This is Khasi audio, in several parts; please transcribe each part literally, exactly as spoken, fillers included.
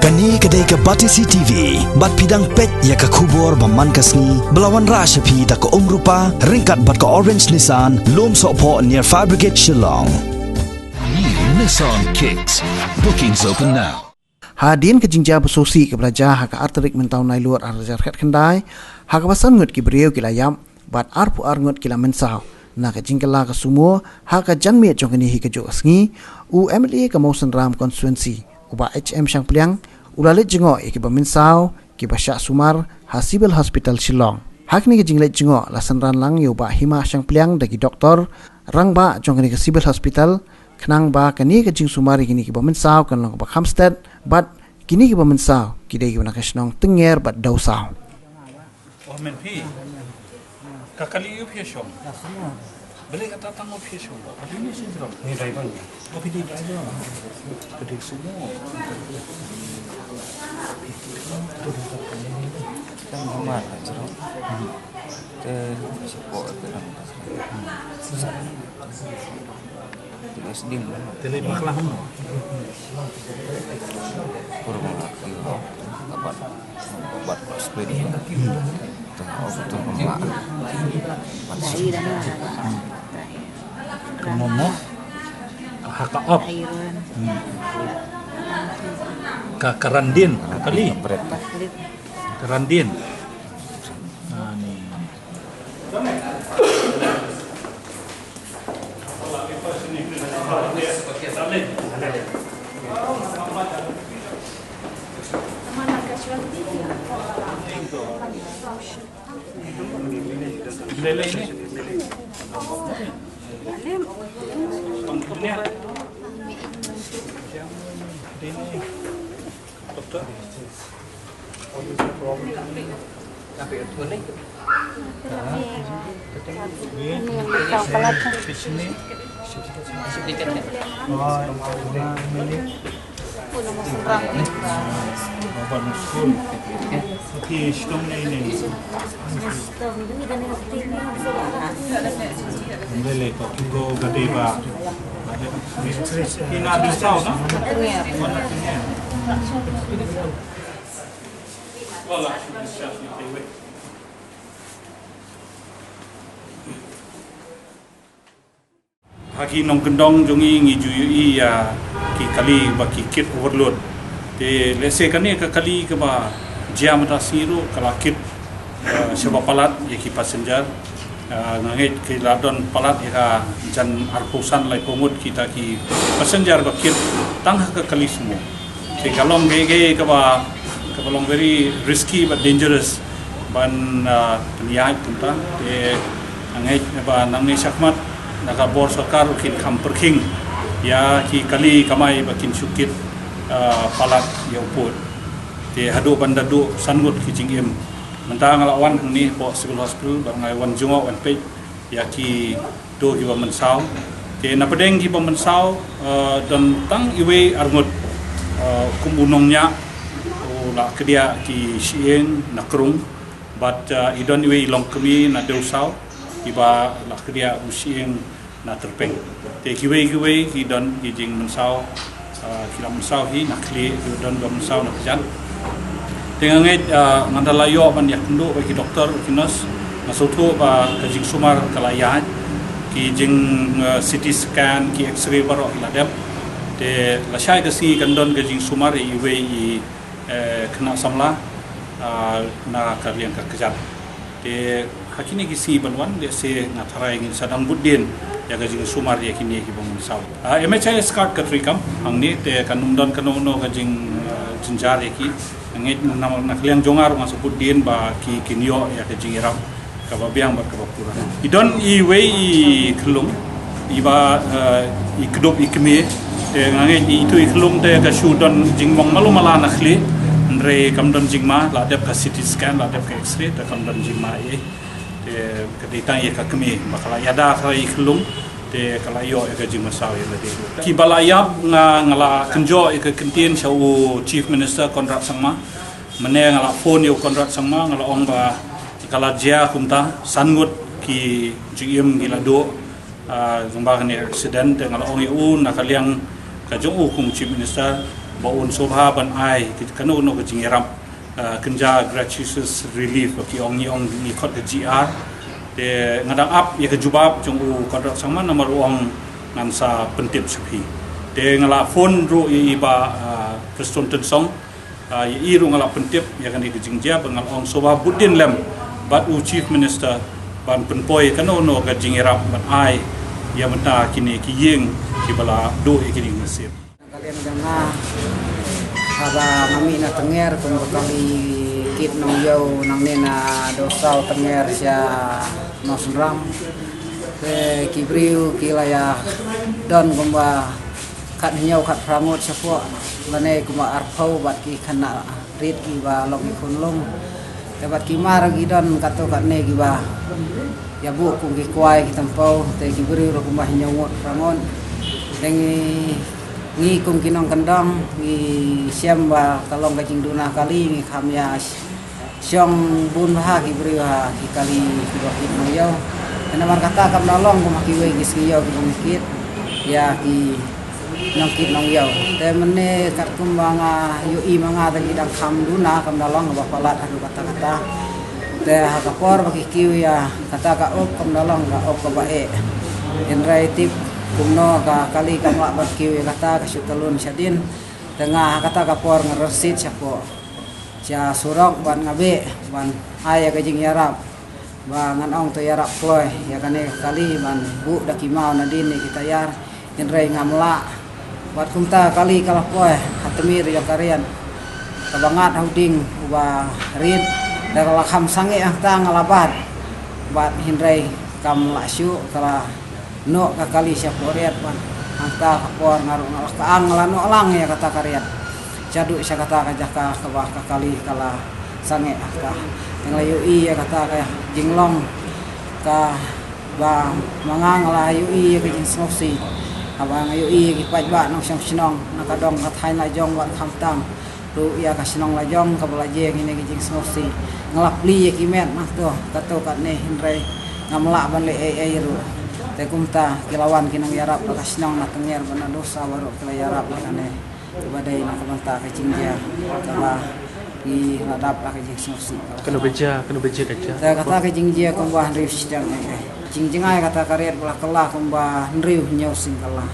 Kane ka dei ka Batesi T V, bad phi dang peit ïa ka khubor ba man ka sngi, ba la wanrah sha phi da ka Umrupa, ryngkat bad ka Orange Nissan, Lumsohphoh near Fire Brigade Shillong. New Nissan Kicks. Bookings open now. Hadien ka jingjia ba sngewsih kaba la jia ha ka ar tarik mynta u Nailur ar hajar khatkhyndai, ha kaba san ngut ki briew ki la ïap, bad arphew ar ngut ki la mynsaw na ka jingkylla ka sumo ha ka janmiet jong kane hi kajuh ka sngi, u M L A ka Mawsynram constituency, u Bah H M Shangpliang, u la leit jngoh ïa kiba mynsaw, kiba shah sumar ha Civil Hospital Shillong. Ha kane ka jingleit jngoh la synran lang ïa u Bah Hima Shangpliang da ki doktor rangbah jong kane ka Civil Hospital, khnang ba kane ka jingsumar ïa kine kiba mynsaw kan long kaba kham stet, bad kine kiba mynsaw ki dei kiba na ka shnong Tynger bad Dawsaw. Oh, men phi. Ka kali ïa phi shong. Bele kata tang ïa phi shong. Phi ni syndrome. Ni driver ni. Oh, phi ni driver. Phi ni sumo. Tang ma ka jero. Te support te lang. Terus dim. Tele bakla hum. Kurang lagi. Dapat. Dapat split. Tengah auto tengah. Kemomo. Haka op. Ka karandin. Ka kali. Karandin. Ah, ni. Ha ki nongkyndong jong ngi ngi ju ïohi ïa ki kali ba ki kit overload. Te lehse kane ka kali kaba jia mynta sngi ruh ka la kit, eh, shaba palat ïa ki passenger. Eh, nga ngeit ki la don palat ïa ka jan arphew san laiphew ngut kita ki passenger ba kit tang ha ka kali sumo. Te ka long kaei kaei kaba, kaba long very risky but dangerous ban, ah, pynïaid kumta. Te nga ngeit ba nangne shakhmat na ka bor sorkar kin kham pyrkhing ïa ki kali kamai ba kin shu kit, ah, palat ïa u pud. Te haduh ban da duh san ngut ki jingim. Mynta nga la wan hangne hapoh Civil Hospital bad nga wan jngoh wan peit ïa kito kiba mynsaw. Te na pdeng kiba mynsaw, eh, don tang iwei arngut, eh, kum u nongñiah u la kdiah ki shyieng na krung. Bad, eh, i don iwei i longkmie na Dewsaw iba la kdiah u shyieng na tyrpeng. Te kiwei kiwei ki don ki jingmynsaw, ah, ki la mynsaw hi na khlieh, ki don ba mynsaw na kjat. Te nga ngeit, ah, ngan da la ïoh ban ïakynduh bad ki doktor, ki nurse, nga sngewthuh ba ka jingsumar ka la ïaid, ki jing, ah, C T scan, ki X-ray baroh ki la dep. Te lashai ka sngi kan don ka jingsumar ïa iwei i, eh, khynnah samla, ah, na ka liang ka kjat. Te ha kine ki sngi ban wan, lehse nga tharai ngin sa dang bud dien ïa ka jingsumar ïa kine kiba mynsaw. Ah, M H I S card ka treikam hangne, te kan ym don kano kano ka jing, ah, jynjar ïa ki. Nga ngeit na, na ka liang jong nga ruh nga sa bud dien ba ki, kin ïoh ïa ka jingïarap kaba biang bad kaba pura. I don iwei i khyllung iba, eh, i kdup i kmie. Te nga ngeit itu i khyllung te ka shu don jingmong malu mala na khlieh. Hynrei kam don jingma, la dep ka C T scan, la dep ka X-ray, te kam don jingma ei. Te ka dei tang ïa ka kmie ba ka la ïada ka i khyllung, te ka la ïoh ïa ka jingmynsaw ïa lade. Kiba la ïap nga, nga la kynjoh ïa ka ktien sha u Chief Minister Conrad Sangma. Mynne nga la phone ïa u Conrad Sangma, nga la ong ba ka la jia kumta, san ngut ki jingim ki la duh, ah, lyngba kane accident, te nga la ong ïa u na ka liang ka jong u kum Chief Minister, Ba un sngewbha ban ai kano kano ka jingïarap, kynja gratuitous relief ba ki ong, ngi ong ngi khot ka G R. Te nga dang ap ïa ka jubab jong u Conrad Sangma namar u ong ngan sa pyntip sha phi. Te nga la phone ruh ïa i Bah Prestone Tynsong, ïa i ruh nga la pyntip ïa kane ka jingjia bad nga la ong sngewbha bud dien lem bad u Chief Minister ban pynpoi kano kano ka jingïarap ban ai ïa mynta kine ki ïing kiba la duh ïa kine ki nusip. Ka liang jong nga, haba nga mih na Tynger kum ka kali kit nongïew nangne na Dawsaw Tynger sha Mawsynram. Te ki briew ki la ïa don kumba khathynñiew khatphra ngut shapoh, lane kumba arphew bad ki khynnah rit kiba long ki khun lung. Te bad ki mar ki don katto katne kiba ïa buh kum ki kwai ki tympew, te ki briew ruh kumba hynñiew ngut phra ngut. Te ngi, ngi kum ki nongkyndong ngi shem ba ka long ka jingduna kali, ngi kham ïa shong bun bha ki briew ha ki kali kiba kit nongïew. Te namar kata kam da long kum ha kiwei ki sngi ïew kiba ngi kit ïa ki nongkit nongïew. Te mynne katkum ba nga ïohi ma nga da ki dang kham duna, kam da long ba palat haduh katta katta. Te ha ka por ba ki kiew ïa kata ka up kam da long ka up kaba eh. Hynrei tip kumno ka kali kam lah ban kiew ïa kata, ka shu tylun shadien. Te nga ha kata ka por nga rynsied shapoh sha surok bad nga beh ban ai ïa ka jingïarap. Ba ngan ong to ïarap poi ïa kane ka kali ban buh da ki maw nadien ïa ki tyre, hynrei ngam lah. Bad kumta ka kali ka la poi ha tmier ïa ka riat kaba ngat ha u dieng uba rit, da ka la kham sangeh hangta nga la bat. Bad hynrei kam lah shuh, ka la noh ka kali shapoh riat bad hangta ka por nga ruh nga la ka ang, nga la noh lang ïa kata ka riat. Shaduh sha kata ka jaka kaba ka kali ka la sangeh hangta. Te nga la ïohi ïa kata ka jinglong kaba ma nga, nga la ïohi ïa ka jingsngewsih. Haba nga ïohi ïa ki paidbah nongshong shnong na ka dong ka thaiñ la jong bad khamtam ruh ïa ka shnong la jong kaba la jia ïa kine ki jingsngewsih. Nga la plie ïa ki met nangto katto katne, hynrei ngam lah ban leh ei ei ruh. Te kumta ki la wan ki nongïarap na ka shnong na Tynger bad na Dawsaw baroh ki la ïarap ïa kane. Kaba dei na ka bynta ka jingjia kaba ngi la dap da ka jingsngewsih. Kano ba jia, kano ba jia ka jia? Te kata ka jingjia kumba hynriew shiteng ei ei. Jingjngai kata ka riat ba la kylla kumba hynriew hynñiew sien kylla.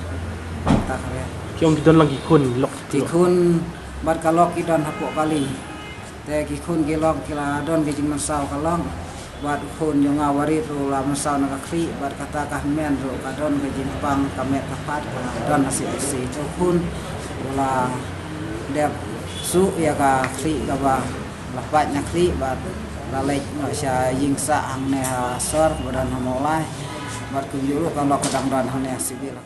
Kata ka riat. Ki ong ki don lang ki khun lok. Ki khun bad ka lok ki don hapoh kali. Te ki khun ki lok ki la don ka jingmynsaw ka lok. Bad u khun jong nga uba rit ruh u la mynsaw na ka khlieh, bad kata ka hynmen ruh ka don ka jingpang, ka met ka phad ka don ha C H C. Te u khun u la dep suh ïa ka khlieh kaba la pait na khlieh, bad la leit noh sha ïing sah hangne ha sor kaba don ha Mawlai. Bad kumjuh ruh ka lok ka dang don hangne ha Civil.